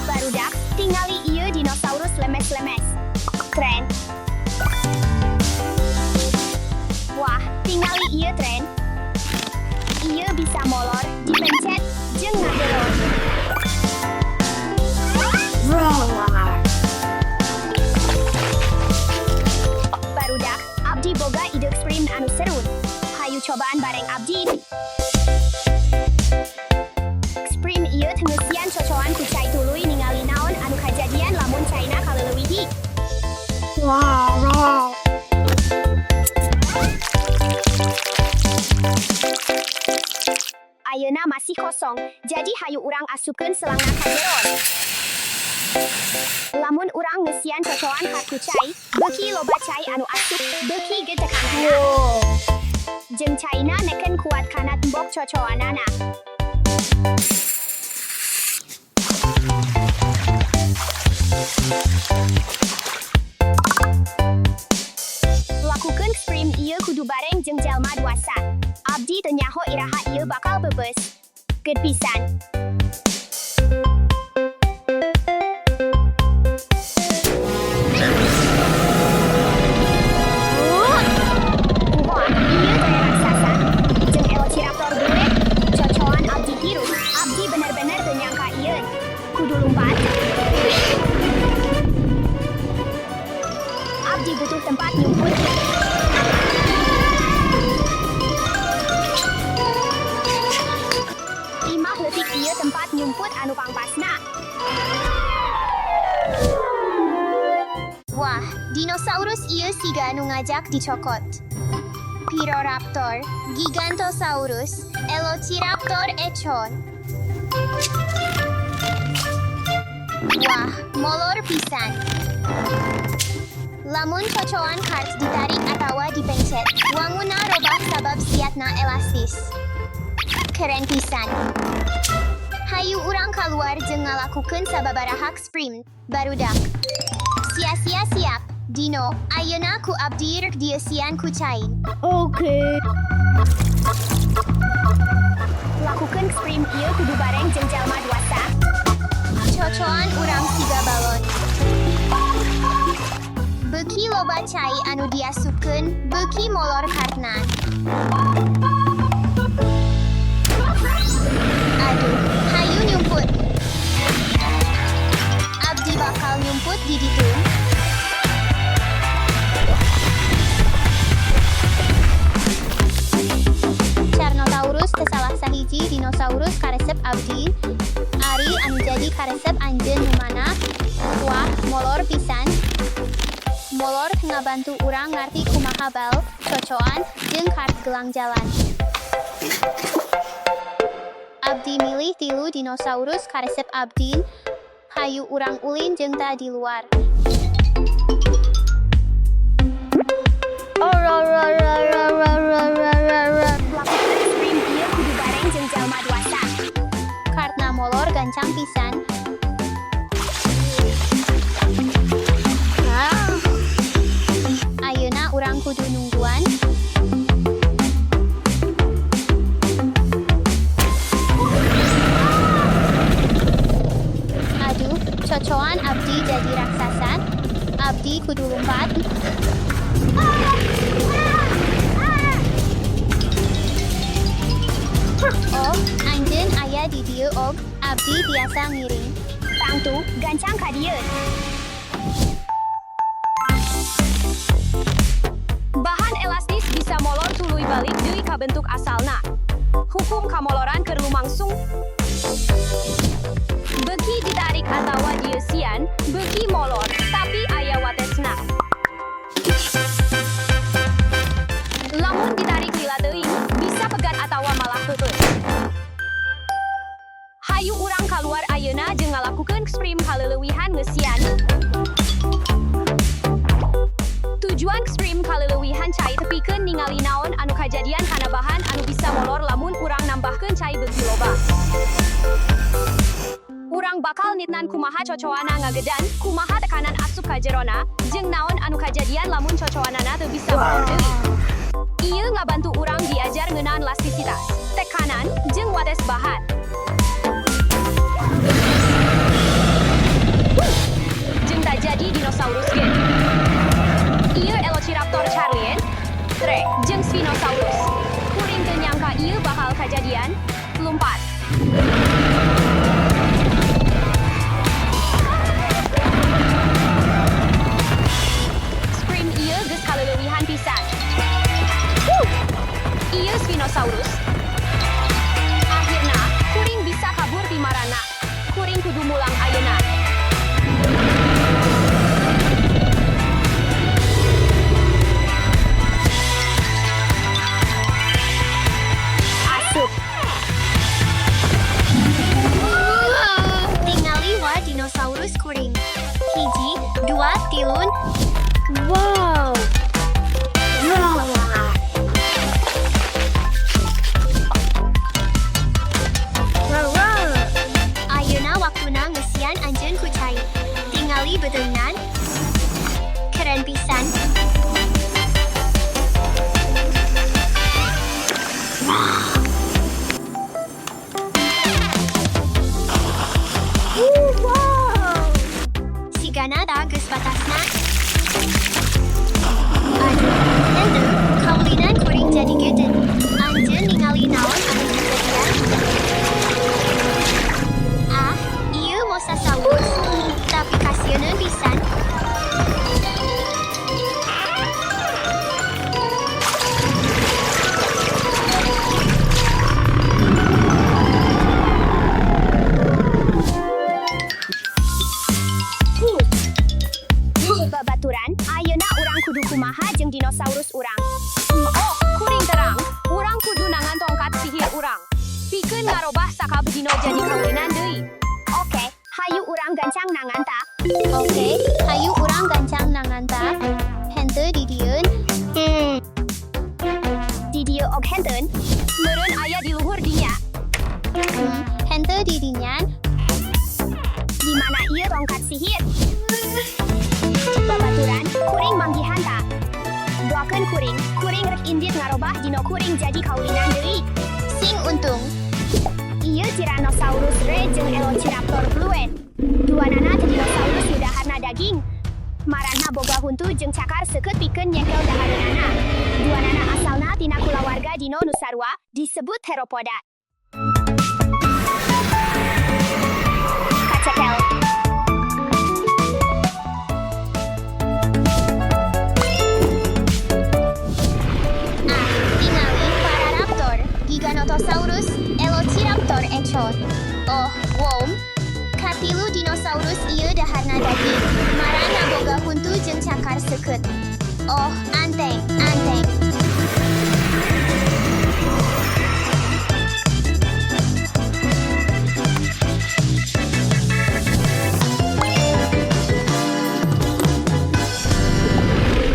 Barudak, tingali ieu dinosaurus lemes-lemes. Keren. Wah, tingali ieu tren. Ieu bisa molor, dipencet, jeung ngagelo. Roar. Barudak, abdi boga ide eksperimen anu seru. Hayu cobaan bareng abdi. Eksperimen ieu ngeusian cocoan ku cai tuluy ningali naon anu kajadian lamun caina kaleulewihi. Wow. Ayeuna masih kosong, jadi hayu urang asupkeun selangna ka jero. Lamun urang ngeusian cocoan kart ku cai, beuki loba cai anu asup, beuki ge tekananna. Jeung caina neken kuat kana tembok cocoanana. Lakukeun eksperimen ieu kudu bareng jeung jalma dewasa. Abdi teu nyaho iraha ieu bakal peupeus. Keut pisan. Wah, ieu teh raksasa. Jeung Velociraptor gue, cocoan abdi hirup. Abdi bener-bener teu nyangka ieu. Kudu lumpat. Abdi butuh tempat nyumput. Imah leutik ieu tempat nyumput anu pangpasna. Wah, dinosaurus ieu siga anu ngajak dicokot. Pyroraptor, Gigantosaurus, Velociraptor econ. Wah, molor pisan. Lamun cocoan kart ditarik atawa dipencet, wanguna robah sabab siatna elastis. Keren pisan. Hayu urang kaluar jeung ngalakukeun sababaraha eksperimen. Barudak. Sia-sia siap. Dino, ayeuna ku abdi rek dieusian ku cai. Oke. Lakukeun eksperimen ieu kudu bareng jeung jalma dewasa. Cocoan urang siga balon. Beuki loba cai anu diasupkeun, beuki molor kartna. Aduh, hayu nyumput. Abdi bakal nyumput di ditu. Carnotaurus teh salah sahiji dinosaurus karesep abdi. Ari anu jadi karesep anjeun nu mana? Wah, molor pisan. Molor ngabantu urang ngarti kumaha bal, cocoan, jeung kart gelang jalan. Abdi milih tilu dinosaurus karesep abdi. Hayu urang ulin jeung ta di luar. Lakukeun eksperimen ieu kudu bareng jeung jalma dewasa. Kartna molor gancang pisan. Ayeuna urang kudu nungguan. Aduh, cocoan abdi jadi raksasa. Abdi kudu lumpat. Oh, anjeun aya di dieu og, abdi tiasa ngiring. Tangtu, gancang ka dieu. Bahan elastis bisa molor tuluy balik deui ka bentuk asalna. Hukum kamoloran keur lumangsung. Beuki ditarik atawa dieusian, beuki molor, tapi aya watesna. Lamun ditarik lila teuing, bisa pegat atawa malah peupeus. Hayu urang kaluar ayeuna jeung ngalakukeun eksperimen kaleulewihan ngeusian. Tujuan eksperimen kaleulewihan cai tepikeun ningali naon anu kajadian kana bahan anu bisa molor lamun urang nambahkeun cai beuki loba. Urang bakal nitnan kumaha cocoana ngagedan, kumaha tekanan asup ka jerona, jeung naon anu kajadian lamun cocoanana teu bisa molor deui. Ieu ngabantu urang diajar ngeunaan elastisitas, tekanan, jeung wates bahan. dinosaurus ge. Ieu Velociraptor Charlien, Tre, jeung Spinosaurus. Kuring teu nyangka ieu bakal kajadian. Lumpat. Scream ieu geus kaleulewihan pisan. Huh! Ieu Spinosaurus. Akhirna, kuring bisa kabur ti marana. Kuring kudu mulang ayeuna. Asup. Tingali wa dinosaurus kuring. Hiji, dua, tilun. Wow. Roar. Roar. Ayeuna waktuna ngeusian anjeun ku cai. Tingali beuteungna. Keren pisan. Wow. Sigana da geus batasna. Aduh, henteu, kaulinan kuring jadi gede. Anjeun ningali naon anu kajadian? Ah, ieu mosasaurus. Tapi kasieuneun pisan. Babaturan, ayeuna urang kudu kumaha jeung dinosaurus urang. Oh, kuring terang, urang kudu nangan tongkat sihir urang. Pikeun ngarobah sakabeh dino jadi kaulinan deui. Oke, hayu urang gancang nangan ta. Oke, hayu urang gancang nangan ta. Henteu di dieun. Di dieu ok henteun, meureun aya di luhur dinya. Henteu di dinya. Di mana ieu tongkat sihir? Babaturan, kuring manggihan ta. Doakeun kuring, kuring rek indit ngarobah dino kuring jadi kaulinan deui. Sing untung. Ieu Tyrannosaurus Rex jeung Velociraptor Blue. Duanana teh dinosaurus nu daharna daging. Maranna boga huntu jeung cakar seukeut pikeun nyekel dahareunana. Duanana asalna tina kulawarga dino nu sarua disebut theropoda. Kacekel. Ah, tingali Pararaptor, Giganotosaurus, Velociraptor eco. Oh, wow. Katilu dinosaurus ieu daharna daging. Marana boga huntu jeung cakar seukeut. Oh, anteng, anteng.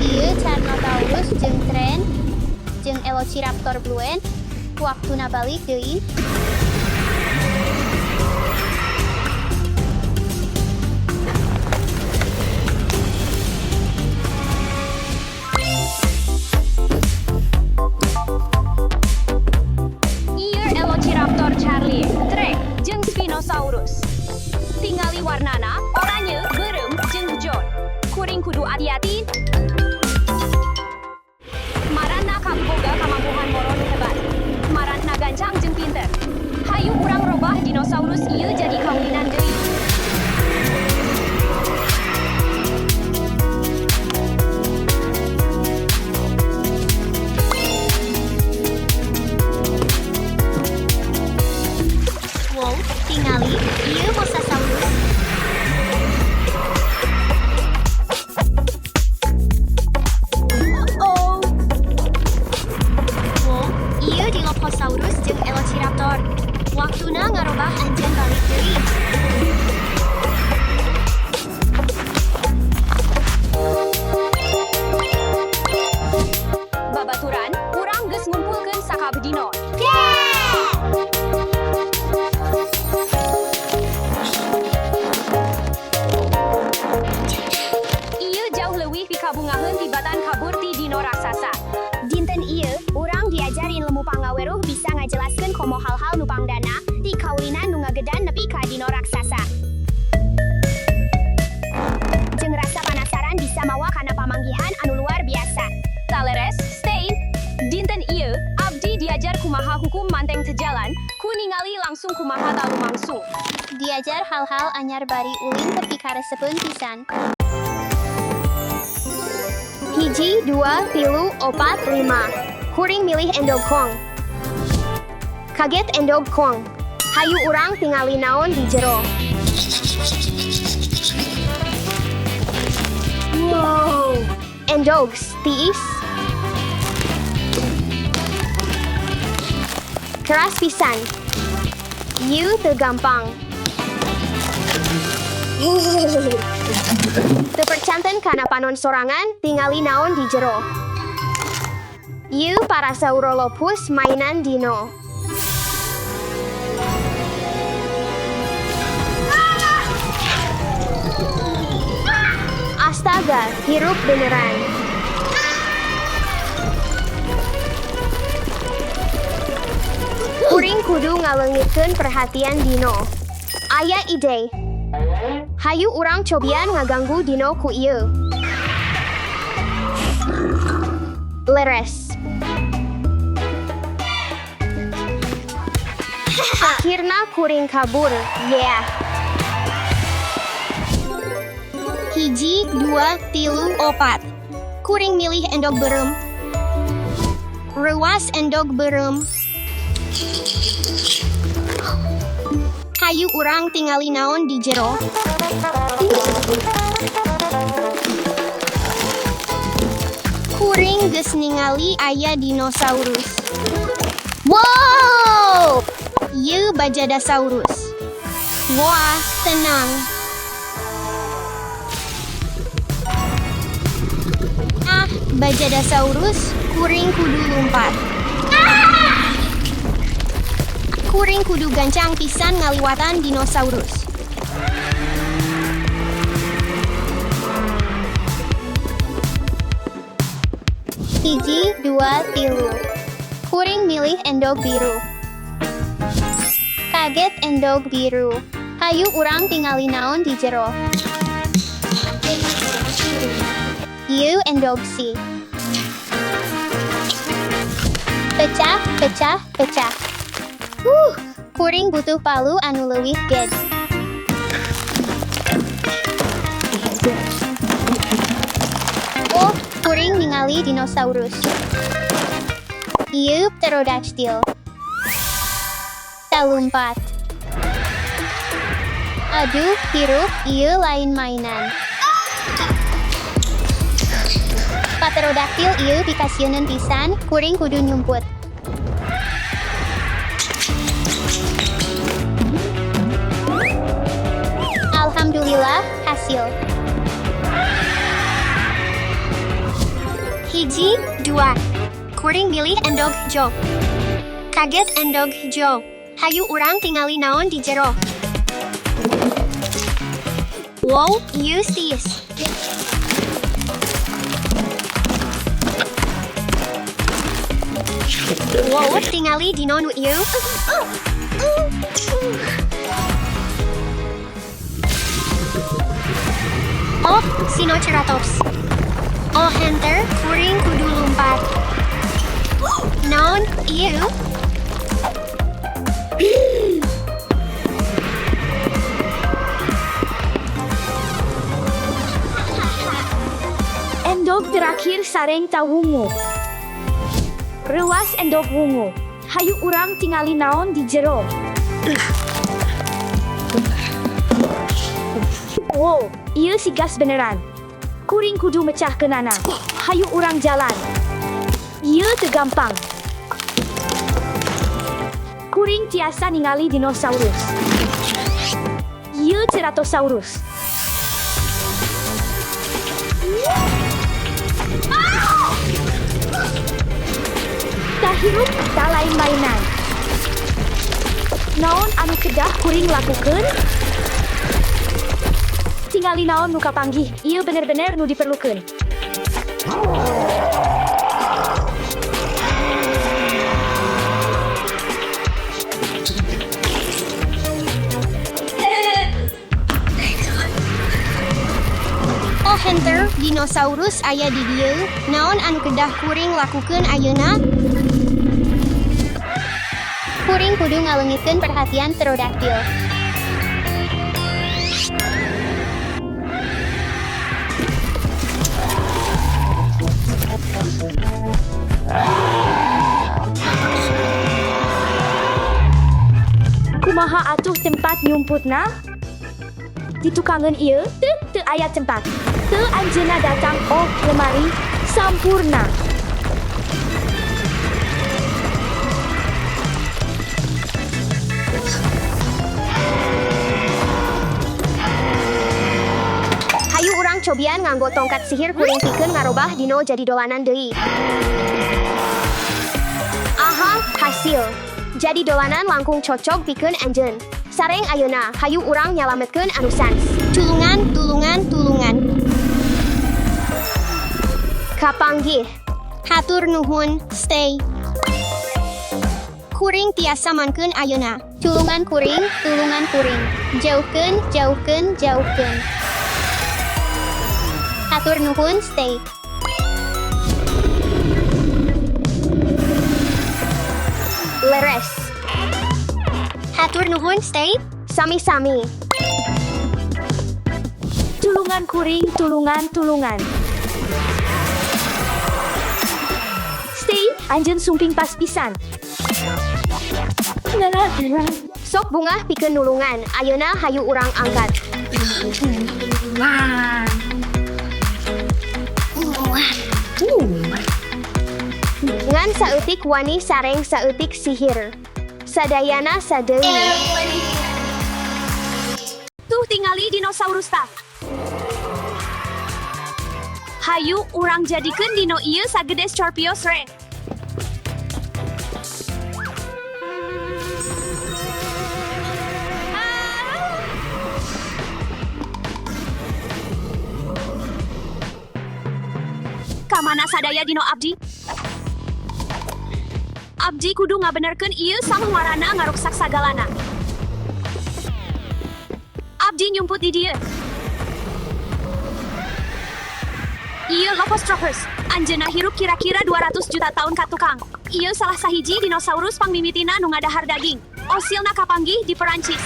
Ieu Carnotaurus jeung Tren jeung Velociraptor Bluen. Waktuna balik deui. Ieu Velociraptor Charlie, Trek, jeung Spinosaurus. Tingali warnana, oranye, beureum, jeung hijau. Kuring kudu hati-hati. Maranna kaboga kamampuhan moro nu hebat. Maranna gancang jeung pinter. Hayu urang robah dinosaurus ieu jadi kaulinan deui. Wow, tingali ieu Mosasaurus. Oh. Wow, ieu Dilophosaurus jeung Velociraptor. Waktuna ngarobah anjeun balik deui. Ningali langsung kumaha talumangsung. Diajar hal-hal anyar bari ulin tepi karesepeun pisan. Hiji, dua, tilu, opat, lima. Kuring milih endog kong. Kaget endog kong. Hayu urang tingali naon di jero. Wow! Endogs, tiis. Keras pisan. Ieu teu gampang. Teu percanten kana panon sorangan, tingali naon di jero. Ieu Parasaurolophus mainan dino. Astaga, hirup beneran. Kuring kudu ngaleungitkeun perhatian dino. Aya ide. Hayu urang cobian ngaganggu dino ku ieu. Leres. Akhirna kuring kabur. Yeah. Hiji, dua, tilu, opat. Kuring milih endog beureum. Ruas endog beureum. Hayu urang tingali naon di jero. Kuring geus ningali aya dinosaurus. Wow! Ieu Bajadasaurus. Wah, tenang. Ah, Bajadasaurus, kuring kudu lumpat. Kuring kudu gancang pisan ngaliwatan dinosaurus. Hiji, dua, tilu. Kuring milih endog biru. Kaget endog biru. Hayu urang tingali naon di jero. Ieu endog si. Pecah, pecah, pecah. Kuring butuh palu anu leuwih ged. Oh, kuring ningali dinosaurus. Ieu pterodactyl. Talumpat. Aduh, hirup, ieu lain mainan. Pterodactyl ieu pikasieuneun pisan, kuring kudu nyumput. Alhamdulillah, hasil. Hiji, dua. Kuring milih endog hijau. Kaget endog hijau. Hayu urang tingali naon di jero. Wow, ieu tiis. Wow, tingali dino nu ieu. Oh, Sinoceratops. Oh, Hunter, kuring kudu lumpat. Naon, ieu? Endog terakhir sareng tawungu. Ruas endog wungu. Hayu urang tingali naon di jero. Wow, ieu si gas beneran. Kuring kudu mecah kenana. Hayu urang jalan. Ieu teu gampang. Kuring tiasa ningali dinosaurus. Ieu Ceratosaurus. Tak hirup, tak lain mainan. Naon anu kedah kuring lakukeun? Tingali naon nu kapanggih, ieu bener-bener nu diperlukeun. Oh, Hunter, dinosaurus aya di dieu. Naon anu kedah kuring lakukeun ayeuna? Kuring kudu ngaleungitkeun perhatian pterodaktil. Kumaha atuh tempat nyumputna? Ditukangan ieu teu teu aya tempat. Teu anjeunna datang, oh lemari sampurna. Hayu urang cobian nganggo tongkat sihir kuring pikeun ngarobah dino jadi dolanan deui. Aha, hasil. Jadi dolanan langkung cocok pikeun anjeun. Sareng ayeuna, hayu urang nyalametkeun anu sans. Tulungan, tulungan, tulungan. Kapanggih. Hatur nuhun, stay. Kuring tiasa mankeun ayeuna. Tulungan kuring, tulungan kuring. Jauhkeun, jauhkeun, jauhkeun. Hatur nuhun, stay. Leres. Hatur nuhun, stay. Sami-sami. Tulungan kuring, tulungan, tulungan. Stay, anjeun sumping pas pisan. Sok bungah pikeun nulungan. Ayeuna hayu urang angkat. Ngan saeutik wani sareng saeutik sihir. Sadayana sadeui. Tuh tingali dinosaurus tah. Hayu urang jadikeun dino ieu sagede Scorpios Rex. Kamana sadaya dino abdi? Abdi kudu ngabenerkeun ieu samuarana ngaruksak sagalana. Abdi nyumput di dieu. Ieu Lophostrophus. Anjeunna hirup kira-kira 200 juta tahun ka tukang. Ieu salah sahiji dinosaurus pangmimitina nu ngadahar daging. Osilna kapanggih di Perancis.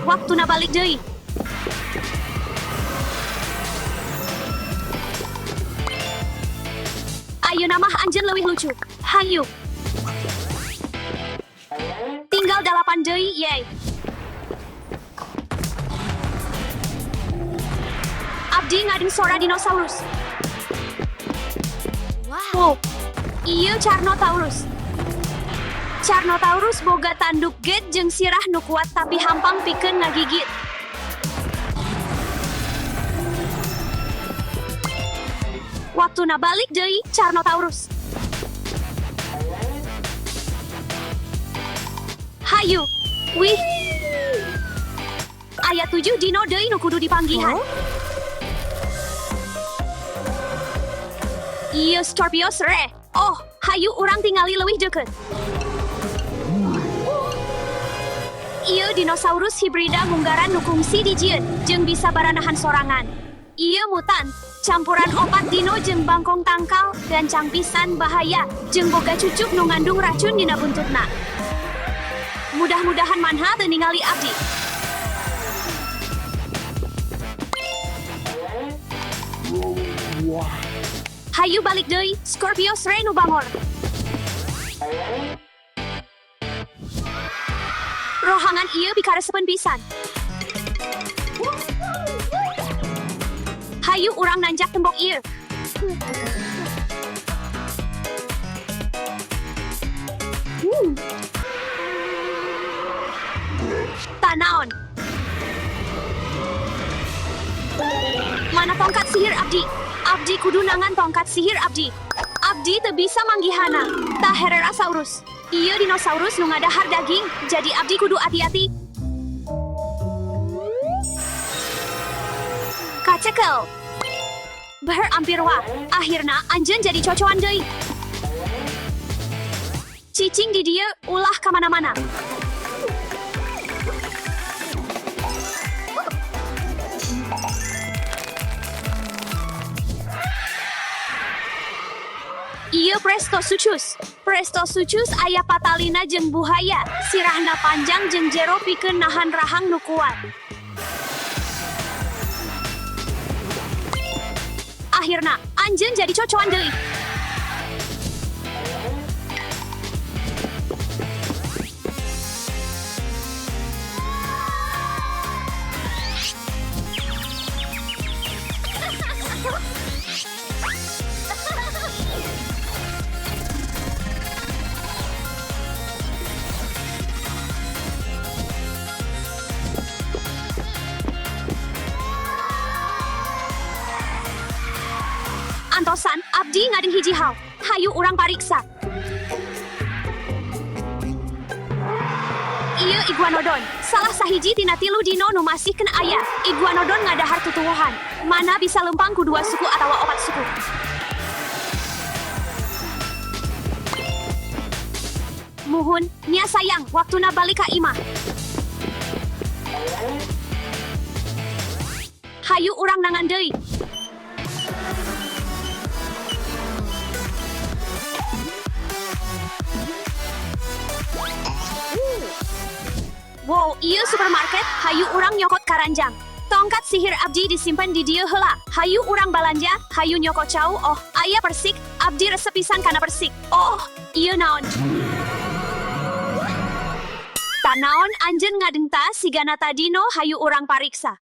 Waktuna balik deui. Ayeuna mah anjeun leuwih lucu. Hayu. Tinggal 8 deui, yey. Abdi ngadeng sora dinosaurus. Wow. Ieu Carnotaurus. Carnotaurus boga tanduk get jeung sirah nu kuat tapi hampang pikeun ngagigit. Waktuna balik deui Carnotaurus. Hayu. Wih. Aya 7 dino deui nu kudu dipanggihan. Ieu Scorpios re. Oh, hayu urang tingali leuwih deukeut. Ieu dinosaurus hibrida munggaran nu kungsi dijieun jeung bisa baranahan sorangan. Ieu mutan, campuran opat dino jeung bangkong tangkal, gancang pisan bahaya, jeung boga cucuk nu ngandung racun dina buntutna. Mudah-mudahan manha teu ningali abdi. Hayu balik deui, Scorpios re nu bangor. Rohangan ieu pikaresepeun pisan. Hayu urang nanjak tembok ieu. Tanaon. Mana tongkat sihir abdi? Abdi kudu nangan tongkat sihir abdi. Abdi teu bisa manggihana. Tah Herrerasaurus. Ieu dinosaurus nu ngadahar daging, jadi abdi kudu hati-hati. Kacekel. Berampir wah, akhirna anjeun jadi cocoan deui. Cicing di dieu ulah kamana-mana. Ieu Prestosuchus. Prestosuchus aya patalina jeung buhaya, sirahna panjang jeung jero pikeun nahan rahang nu kuat. Akhirna, anjeun jadi cocoan deui. Antosan, abdi ngadeng hiji hal. Hayu urang pariksa. Ieu iguanodon, salah sahiji tina tilu dino nu masih kena aya. Iguanodon ngadahar tutuwuhan. Mana bisa lempang ku dua suku atawa opat suku. Muhun, nya sayang, waktuna balik ka imah. Hayu urang nangan deui. Wow, ieu supermarket, hayu urang nyokot karanjang. Tongkat sihir abdi disimpan di dieu heula. Hayu urang balanja, hayu nyokot cau, oh, aya persik, abdi resep pisan kana persik. Oh, ieu naon? Tanaon anjeun ngadengta sigana tadino hayu urang pariksa.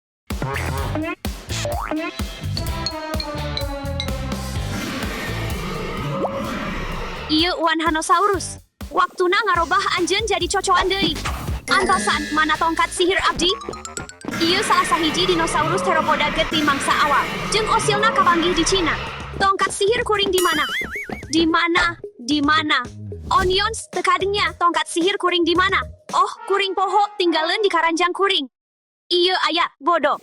Ieu Wanhanosaurus. Waktuna ngarobah anjeun jadi cocoan deui. Antosan, mana tongkat sihir abdi? Ieu salah sahiji dinosaurus theropoda getih mangsa awal. Jeung osilna kapanggih di Cina. Tongkat sihir kuring di mana? Di mana? Di mana? Onions, tekadengnya tongkat sihir kuring di mana? Oh, kuring poho tinggalin di karanjang kuring. Ieu aya, bodoh.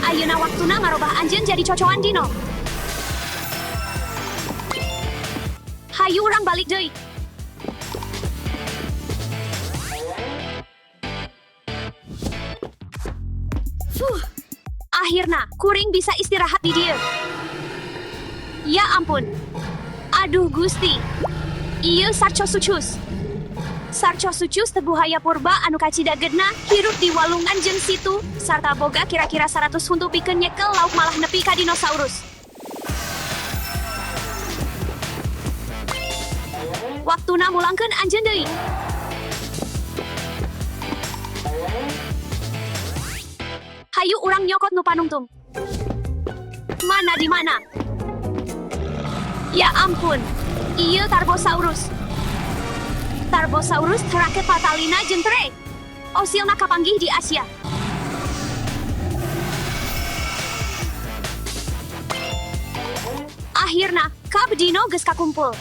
Ayeuna waktuna ngarobah anjeun jadi cocoan dino. Hayu urang balik deui. Fuh. Akhirna, kuring bisa istirahat di dieu. Ya ampun. Aduh Gusti. Ieu Sarcosuchus. Sarcosuchus teh buhaya purba anu kacida gedna hirup di walungan jeung situ sarta boga kira-kira 100 huntu pikeun nyekel lauk malah nepi ka dinosaurus. Waktuna mulangkeun anjeun deui. Hayu urang nyokot nu panungtung. Mana di mana? Ya ampun, ieu Tarbosaurus. Tarbosaurus teraket patalina jeung tere. Osilna kapanggih di Asia. Akhirna, kabeh dino geus kakumpul.